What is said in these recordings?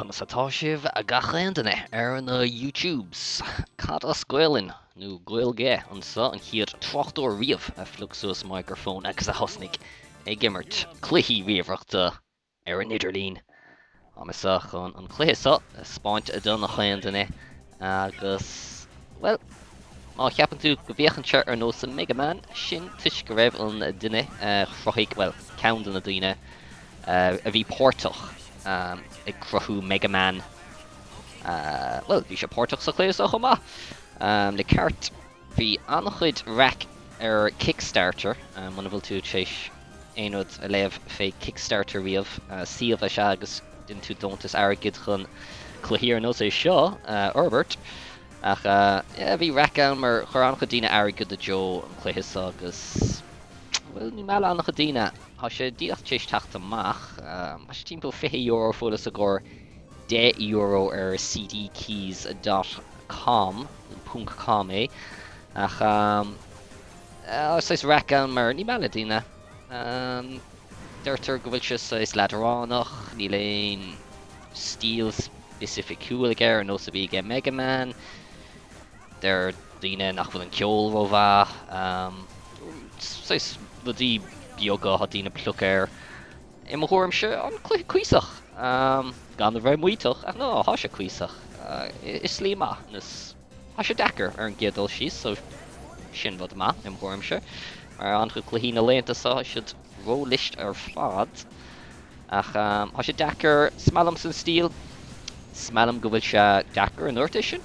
Conas atá sibh a gach aon duine ar na YouTubes? Cad as Gaolainn, nó Gaeilge, anso, an chéad tráchtaire riamh a phlug suas micreafón agus a thosnaigh ag imirt cluichí ríomhaireachta ar an idirlíon. Tá mise chun an cluiche seo a 'speáint do nach aon duine agus, bhuel, má cheapann tú go bhféachann sé ar nós Mega Man, sin toisc go raibh an duine a chruthaigh, bhuel, ceann de na daoine a bhí páirteach ag cruthú Mega Man, bhuel, bhí sé páirteach sa chluiche seo chomh maith, le ceart. Bhí an-chuid raic ar Kickstarter, muna bhfuil tú tar éis aon rud a léamh fé Kickstarter riamh, suíomh is ea agus déanann tú deontas airgid chun cluichí ar nós é seo a fhorbairt. Ach yeah, bhí raic ann mar chuir an-chuid daoine airgead i dtreo an chluiche seo agus, bhuel, ní maith le an-chuid daoine. Tá sé díreach tar éis teacht amach, tá sé timpeall €20 fós i gcomhair €10 ar cdkeys dot com, nó ponc com é, ach saghas raic ann mar ní maith le daoine. Deirtear go bhfuil sé saghas leadránach, níl aon stíl spicificiúil aige ar nós a bhí aige Mega Man. Deir daoine nach bhfuil an ceol rómhaith. Saghas rudaí beaga atá daoine ag plocadh air. I mo thuairimse, an cluiche cuíosach. Gan a bheith maíteach, ach no, tá sé cuíosach. I slí maith, nó tá sé deacair ar an gcéad dul síos, so sin rud maith, i mo thuairimse. Mar an-chuid cluichí na laethanta seo, tá siad ró-list ar fad. Ach tá sé deacair, is maith liomsa an stíl. Is maith liom go bhfuil sé deacair, an dúirt é sin?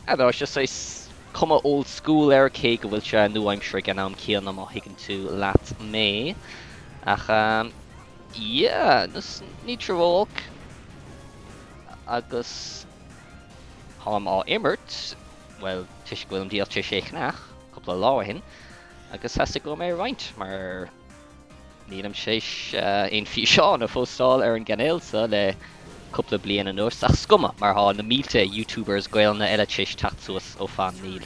Tá sé saghas cuma old school air cé go bhfuil sé nua-aimseartha ag an am céanna má thuigeann tú leat mé. Ach yeah, níl sé ró-olc agus táim á imirt, bhuel toisc go bhfuilim díreach tar éis é a cheannach cúpla lá ó shin agus theastaigh uaim é a roinnt mar Nílim tar éis aon físeán a phóstáil ar an gcainéal seo le cúpla bliain anuas, ach is cuma mar tá na mílte YouTubers Gaelainne eile tar éis teacht suas ó fan níl.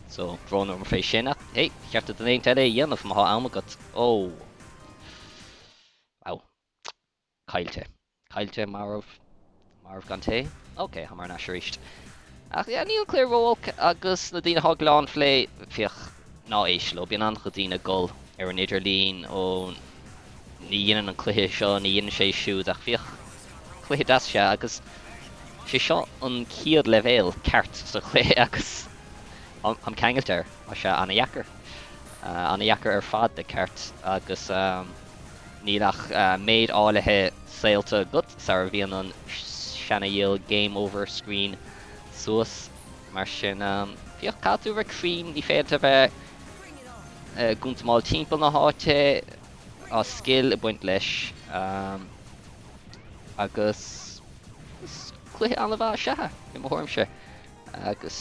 So, brón orm fé sin, ach hey, cheart do duine éigint eile é a dhéanamh má tá am agat. Ó. Wow. Caillte. Caillte, marbh. Marbh gan tae. Ok, táim thar n-ais arís. Ach yeah, níl an cluiche ró-olc agus na daoine atá ag gearán fé, féach, ná éist leo. Bíonn an-chuid daoine ag gol ar an idirlíon, ó ní dhéanann an cluiche seo, ní dhéanann sé siúd, ach féach, cluiche deas is ea agus sé seo an chéad leibhéal ceart sa chluiche agus táim ceangailte air. Tá sé an-dheacair. An-dheacair ar fad le ceart agus. Níl ach méid áirithe saolta agat sara bhíonn an seanadhíol game over screen suas. Mar sin, féach, caithfidh tú a bheith cruinn, ní féidir a bheith ag guntamáil timpeall na háite, tá scil ag baint leis agus is cluiche an-mhaith is ea é, i mo thuairimse. Agus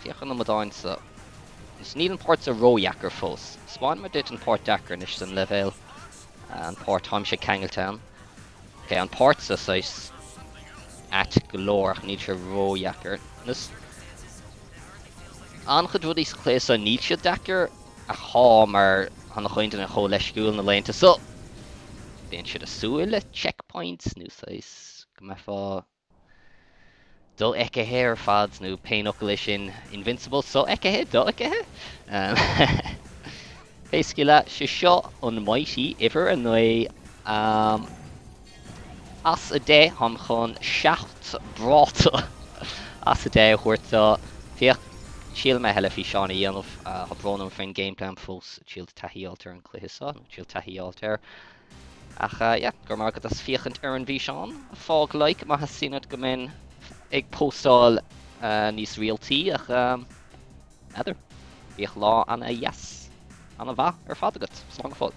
féach ar na amadáin so. Is níl an páirt so ródheacair fós. 'Spáinfidh mé duit an páirt deacair anois den leibhéal. An páirt táimse ceangailte ann. Ok, an páirt so saghas ait go leor ach níl sé ródheacair. Nós an-chuid rudaí sa chluiche so níl siad deacair ach thá mar tá nach aon duine chomh leisciúil na laethanta so. Bíonn siad ag súil le checkpoints nó saghas go mbeifeá dofheicthe ar fad, nó pé focal é sin, invincible, sofheicthe, dofheicthe? Pé scéal é, sé seo an Mighty uimhir 9 as 10, táim chun 7 bpráta as 10 a thabhairt dó. Féach, triailfidh mé a thuilleadh físeáin a dhéanamh, tá brón orm faoin gameplay, táim fós ag triail taithí a fháilt ar an cluiche seo, nó triail taithí a fháilt air. Ach yeah, go raibh maith agat as féachaint ar an bhfíseán. Fág like má theastaíonn uait go mbeinn ag póstáil níos rialtaí ach n'fheadar. Bíodh lá ana dheas, ana mhaith ar fad agat. Slán go fóill.